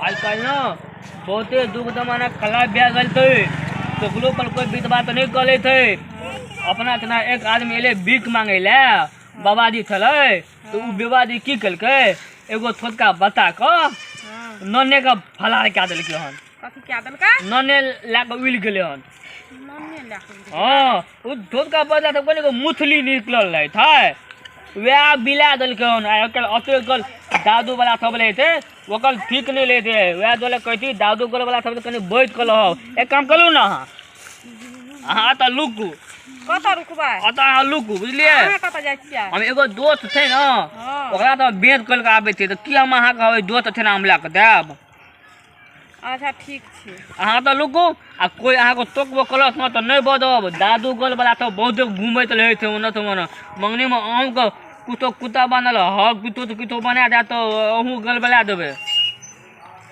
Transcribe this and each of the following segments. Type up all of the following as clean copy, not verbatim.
आजकल ना बहुते दुख जमाना खराब भए गेल छै, ककरो पर कोई विश्वास नहीं करे छै। अपना इतना एक आदमी एलै भीख मांगे ले, बाबाजी छलै, तो उ बाबाजी की केलकै, एगो छोटका बच्चा के नन्ने के फलार कए देलकै हन। कथी कए देलकै? नन्ने लए कऽ उड़ि गेलै हन। नन्ने लए कऽ? हँ, ओ छोटका बच्चा तऽ कनि मुथली निकलल रहै छै, वएह बिला देलकै हन। आ ओकर ओते दादू वाला सब रहै छै, ओकर ठीक नहि लै छै, वएह दुआरे कहै छी दादू वाला सब कनि बैठ कऽ रहब। एक काम करू ने, अहाँ एतऽ लुकू। कतऽ रुकबै? एतऽ अहाँ लुकू, बुझलियै? अहाँ कतऽ जाइ छियै? हम एगो दोस्त छै ने, ओकरा तऽ बेच कऽ आबै छै, तऽ की हम अहाँके दोस्त छै ने हम लए कऽ देब? अच्छा ठीक छै, अहाँ तऽ लुकू। आ कोइ अहाँके तोकबो करत ने तऽ नहि बजब। दादू गोल वाला सब बहुते घूमैत रहै छै ओन्ने से ओन्ने। मङ्गनीमे अहूँके कुतो कुत्ता बनल हँ, कुतो तऽ कुतो बना देत तऽ अहूँ गल बला देबै।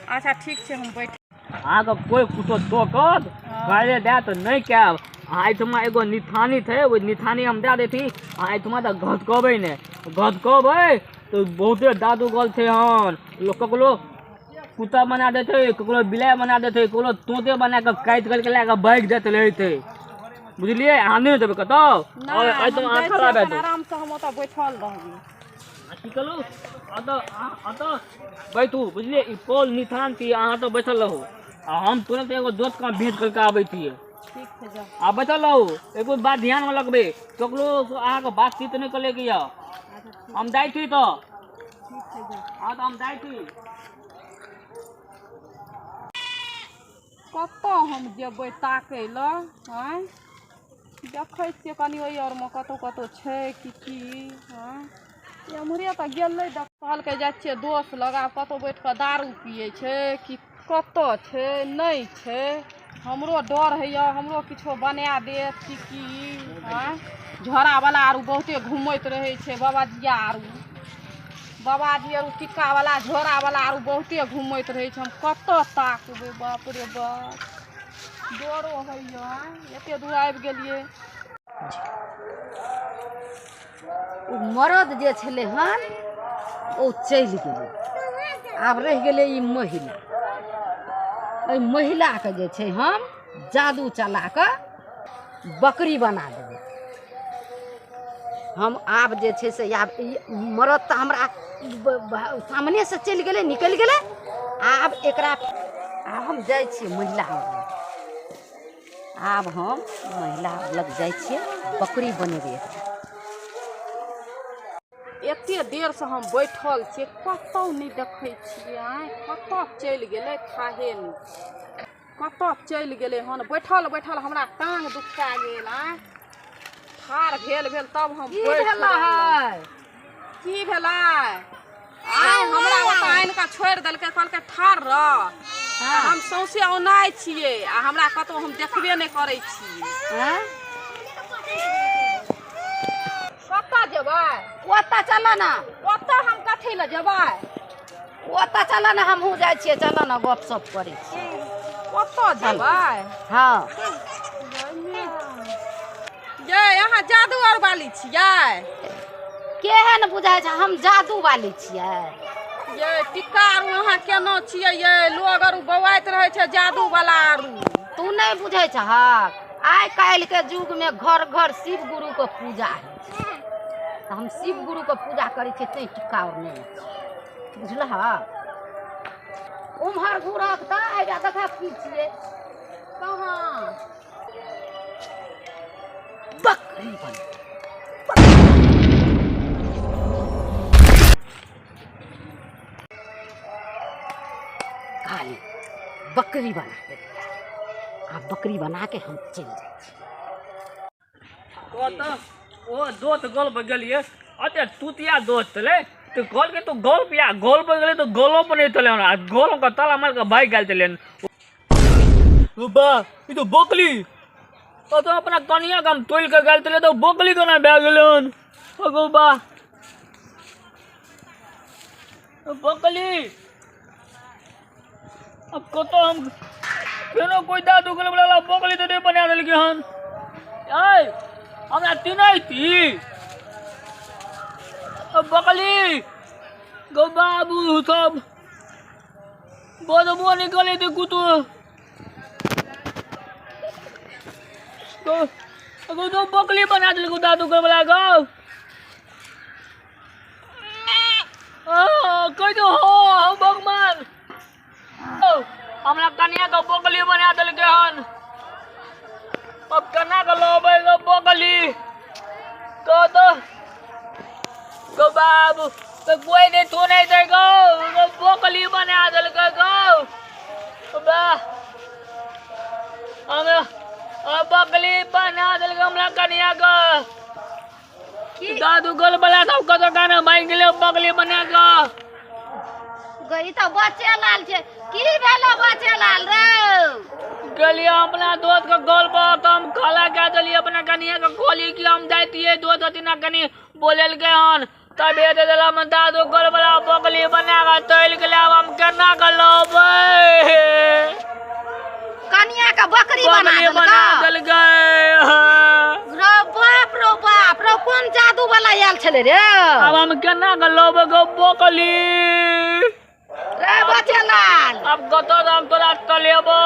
अच्छा ठीक छै, हम बैठ। अहाँके कोइ कुतो तोकत गाले दए तऽ नहि कएब। अहाँ एहिठमा एगो निथानी छै, ओहि निथानी हम दए दैती, अहाँ एहिठमा तऽ घसकबै नहि। घसकबै तऽ बहुते दादू गल छै हन, लोक ककरो कुत्ता बना दै छै, ककरो बिलाइ बना दै छै, ककरो तोते बना कऽ काटि कऽ लए कऽ भागि जाइत रहै छै, बुझलियै? अहाँ नहि देबै कतौ। आरामसँ हम ओतऽ बैठल रहबै। की कहलहुँ? ओतऽ ओतऽ बैठू, बुझलियै? ई पोल निथान छी, अहाँ तऽ बैठल रहू, आ हम तुरन्त एगो दोस्तके भेंट करि कऽ आबै छियै। ठीक छै, जाउ। आ बैठल रहू, एगो बात ध्यानमे लगबै, ककरो अहाँके बातचीत नहि करैके यऽ। हम जाइ छी तऽ। हँ तऽ हम जाइ छी। कतऽ हम जेबै ताकै लए? आँय, देखै छियै कनि ओहि आरमे कतहु कतहु छै कि की। आँय, एम्हरे तऽ गेलै, कहलकै जाइ छियै दोस्त लग, आब कतहु बैठ कऽ दारू पियै छै कि कतऽ छै नहि छै। हमरो डर होइए, हमरो किछो बना देत कि की। आँय, झोरावला आरू बहुते घूमैत रहै छै, बाबाजिया आरू, बाबाजी आरू टिक्कावला झोरावला आरू बहुते घूमैत रहै छै। हम कतऽ ताकबै? बाप रे बाप, डरो होइए, एते दूर आबि गेलियै। ओ मरद जे छलै हन ओ चलि गेलै, आब रहि गेलै ई महिला। एहि महिलाके जे छै हम जादू चला कऽ बकरी बना देबै। हम आब जे छै से आब ई मरद तऽ हमरा सामनेसँ चलि गेलै, निकलि गेलै। आब एकरा आब हम जाइ छियै महिला लग, आब हम महिला लग जाइ छियै, बकरी बनेबै एकरा। एते देरसँ हम बैठल छियै, कतहु नहि देखै छियै। आँय, कतऽ चलि गेलै थाहे नहि, कतऽ चलि गेलै हन? बैठल बैठल हमरा टांग दुखा गेल। आँय, ठाढ़ भेल भेल तब हम की भेलै? की भेलै? आँय, हमरा ओतऽ आनि कऽ छोड़ि देलकै, कहलकै ठाढ़ रह। हम सौंसे औनाइ छियै आ हमरा कतहु हम देखबे नहि करै छियै। कतऽ जेबै? ओतऽ चलऽ ने। ओतऽ हम कथी लए जेबै? ओतऽ चलऽ ने, हमहूँ जाइ छियै, चलऽ ने गप सप करै छियै। ओतऽ जेबै? हँ। ये अहाँ जादू आर वाली छियै? केहन बुझाइ छै हम जादू वाली छियै? ये टिक्का आरू अहाँ केना छियै? ये लोग आरू बौआइत रहै छै जादू वाला आरू। तू नहि बुझै छहक, आइ काल्हिके युगमे घर घर शिव गुरुके पूजा होइ छै, तऽ हम शिव गुरुके पूजा करै छियै, तैं टिक्का आओर नहि छै, बुझलहक? उम्हर घूरक तऽ हैया देखा की छियै। कहाँ? बकरी बन। खाली बकरी बना देलियै, आ बकरी बना के हम चलि जाइ छी। ओ दोस्त गोल पर गेलियै, अते तूतिया दोस्त छलै तऽ कहलकै तू गोल पिया, गोल पर गेलै तऽ गोलो पर नहि छलै हमरा, गोल के ताला मारि कऽ भागि गेल छलै। बा, ई तऽ बकली, तऽ अपना कनिया के हम तोलि कऽ गेल छलै तऽ बकली केना भए गेलै हन? अगो बा, बकली अब कतऽ हम फेरो कोइ दादू गेल वाला बकली तऽ नहि बना देलकै हन। ऐ हमरा चिन्है छी बकली गौ बाबू सब बजबो नहि करै छै कुतो। गौ तो बकली बना देलको दादू घर वाला गौ। कहि दो हो भगवान, हमरा कनिया के बकली बना देलकै हन। अब केना के लबै गौ बकली? कह दो गौ बाबू, तो कोई नहीं थोड़े दे गौ, बकली बना देलकै गौ। बा हमरा बकली बना देलकै हमरा कनिया के। दादू गोल वाला सब कतौ गाना भागि गेलै बकली बना के। गई तऽ बचे लाल छै। की भेलो बचे लाल रे? गेलियै अपना दोस्त के गोल पर तऽ हम खाला कए देलियै अपना कनिया के। कहलियै कि हम जाइतियै दोस्त अथिना कनि बोलेलकै हन, तब दे देला हम दादू गोल वाला बकली बना के चलि गेलै। आब हम केना के लबै? कनिया के बकरी बना बकली बना देलकै? देलकै। रो बाप रो बाप रो, कोन जादू वाला आयल छलै रे? आब हम केना के लबै गौ बकली? रे बचे लाल, आब कतऽ से हम तोरा तलेबौ?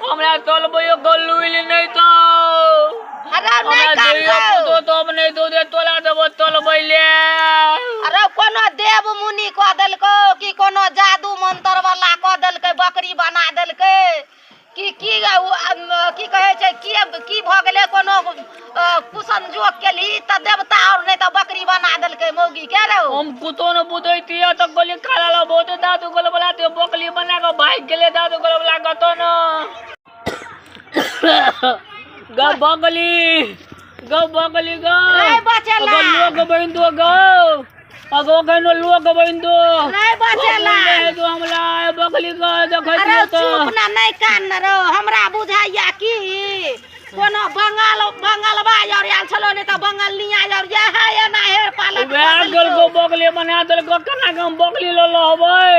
हमरा तलबै गलुइल नहि तो। अरे नहि हमरा कान दुइयो रौ। पुतो तो हम नहि दो दे, तोरा देबो तलबै ले। अरे कोनो देव मुनि कऽ देलकौ कि कोनो जादू मंत्र वाला कऽ देलकै बकरी बना देलकै कि की? की कहै छै, की की भऽ गेलै? कोनो कुसंजोग केलही तऽ देवता और नहि तऽ बकरी बना देलकै मौगी के रौ। हम कुतो न बुझैतियै तऽ कहलियै खाला ला बहुत दादू गोल वाला ते बकली बना कऽ भागि गेलै दादू गोल वाला कतऽ न। गौ बकली, गौ बकली गौ। रे बचेला। अगो लोक बनि दो गौ, अगो कहनो लोक बनि दो। रे बचेला। दो हमरा बकली गौ देखै अरे छियै तऽ। चुप ना, नहि कान न रौ। हमरा बुझाइया कि कोनो बंगाल बंगलवा और आयल छलो, नहि तऽ बंगलनिया और इएह एना हेर पालट वएह कऽ देलकौ। गेलको बकली बना देलको। केना के हम बकली लऽ लहबै?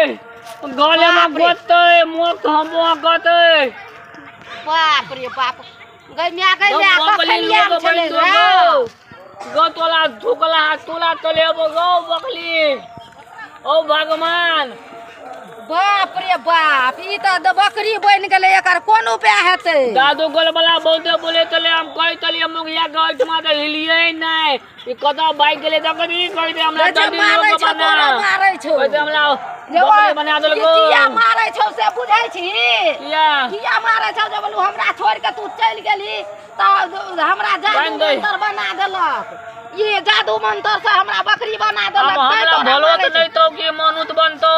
गले मे बाप रे। गोतै मोक हम गोतै। बाप रे बाप, गै माय गै माय, बकली कखन आयल लोक छलै बनि दो रे? गौ। गौ तोला धुकला तोला तलेबो गौ बकली। ओ भगवान, बाप रे बाप, ई तऽ बकरी बनि गेलै, एकर कोन उपाय हेतै? दादू गोल वाला बहुते बोले तले। हम कहि तलियै मुखिया के ओहिठमा तऽ हिलियै नहि। ई कतऽ भागि गेलै तऽ कथी कहि दे हमरा। रे जे जल्दी मारै लोक छौ बना तोरा मारै छौ। कहै दे हमरा जे ओ बकली बना ई देलको। किया मारै छौ से बुझै छी? किया किया मारै छौ? जे बोलू हमरा छोड़ि के तू चलि गेली तऽ हमरा जादू बनि गई। मंत्र बना देलक, ई जादू मंत्र से हमरा बकरी बना अब देलक तैं हमरा तोरा भलो मारै तऽ छौ। नहि तो कि मनुत बनतौ?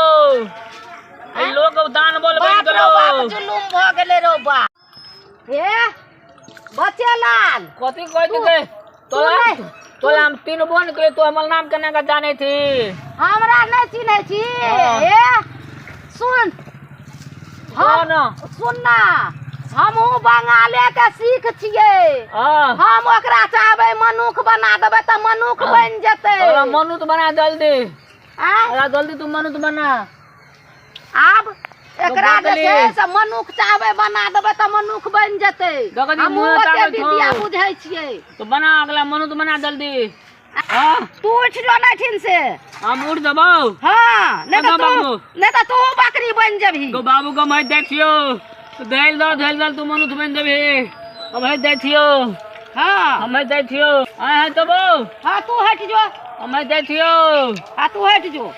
ई लोक दान बोल बनि बाप रौ बाप, गेलौ। जुलुम भऽ गेलै रौ बाप। हे बचे लाल, कथी कहै छै तोरा? नहि। तोरा हम तीन बोन के तू हमर नाम केना के जानै छी? हमरा नहि चिन्है छी? हाँ। हे सुन, हम कौन? सुन ना, हमहूँ बंगाले के सिख छियै। हाँ। हम ओकरा चाहबै मनुख बना देबै तऽ मनुख बनि जेतै। ओकरा मनुत बना जल्दी। आँय? ओकरा जल्दी तू मनुत बना। आब एकरा जे बकली। छै से मनुख चाहबै बना देबै तऽ मनुख बनि जेतै। देखै छी हमहूँ मुँह ओते ताकैत हौ। विद्या बुझै छियै। तो बना, अगला मनुत बना जल्दी। हाँ। तू उठि जो नहि ठिन से। हम उठ देबौ। हाँ, नहि तऽ केना तू बाबू? नहि तऽ तू बकरी बनि जेबही। गो बाबू को मैं देखियो, धैल दो धैल दो, तू मनुत बनि देबही। हम है देखियो। हाँ। हम है देखियो, आय है देबौ। हाँ, तू हटि जो। हम है देखियो। हाँ, तू हटि जो।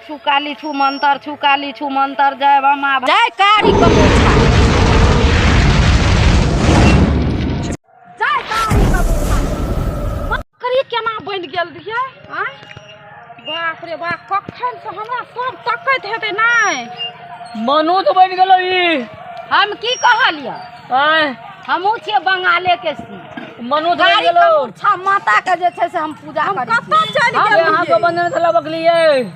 छू काली छू मंतर, छू काली छू मंतर, जय बामा जय कारी कबूछा, जय कारी कबूछा। बकरी केना बनि गेल रहियै? आँय बाप रे बाप, कखन से हमरा सब तकैत हेतै नहि? मनुत बनि गेलो ई। हम की कहलियै? आय। हमहूँ छियै बंगाले के छी। मनुत बनि कारी गेलो। कबूछा माता के जे छै से हम पूजा हम करै छी। कतऽ चलि हम गेल अहाँ के रहियै? बंधन छला बकलियै।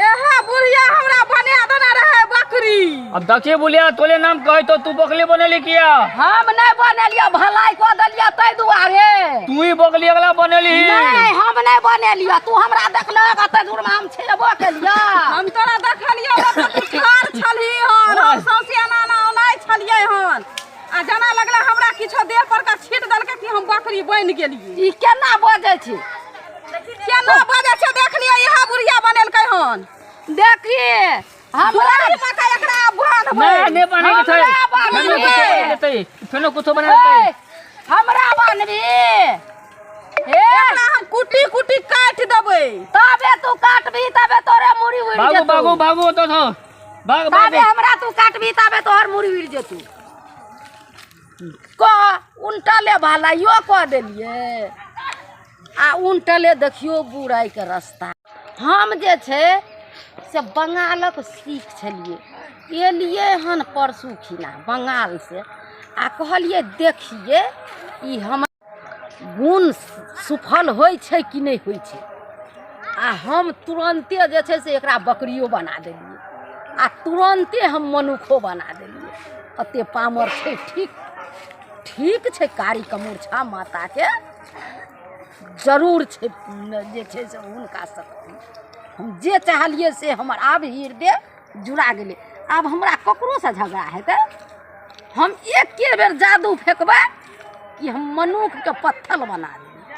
एहे बुढ़िया हमरा बना देने रहे बकरी। अब देखिए बोलिया, तोले नाम कहे तो तू बकली बनेली किया? हम नहि बनेलियै, भलाई कऽ देलियै ताहि दुआरे। तू ही बकली अगला बनेली। नहि, हम नहि बनेलियै। तू हमरा देखलक एते दूरमे हम छेबो केलियै। हम तोरा देखलियौ तऽ तू ठाढ़ छलही हन, हम सौंसे एना एना औनाइ छलियै हन आ जेना लगलै हमरा किछो देह पर का छीट देलकै कि हम बकरी बनि गेलियै। ई केना बजै छै? केना बजै छै? देखलियै, इएह बुढ़िया बनेलकै हन। देखिए हमरा मका एकरा बांधबै। नहि नहि बान्है के छै। हमरा बान्हबी। फेनो कुछो बना देतै, फेनो कुछो बना देतै। ए, हमरा बान्हबी। हे एकरा हम कुटी कुटी काटि देबै। तबे तू काटबी तबे तोरे मुड़ी उड़ि भागू जेतौ। भागू भागू ओतऽ सँ, भाग भागू। तबे हमरा तू काटबी तबे तोहर मुड़ी उड़ि जेतौ। कह उनटले भलाइयो कऽ देलियै आ उनटले देखियौ बुराइके रास्ता। हम जे छै से बंगालक सिख छलियै, एलियै हन परसू खिना बंगालसँ आ कहलियै देखियै ई हम गुण सुफल होइ छै कि नहि होइ छै। आ हम तुरन्ते जे छै से एकरा बकरियो बना देलियै आ तुरन्ते हम मनुखो बना देलियै। एते पामर छै। ठीक ठीक छै, कारी कमूर्छा माताके जरूर छै जे छै से हुनका शक्ति। हम जे चाहलियै से हमर आब हृदय जुड़ा गेलै। आब हमरा ककरोसँ झगड़ा हेतै, हम एके बेर जादू फेकबै कि हम मनुखके पत्थर बना देबै।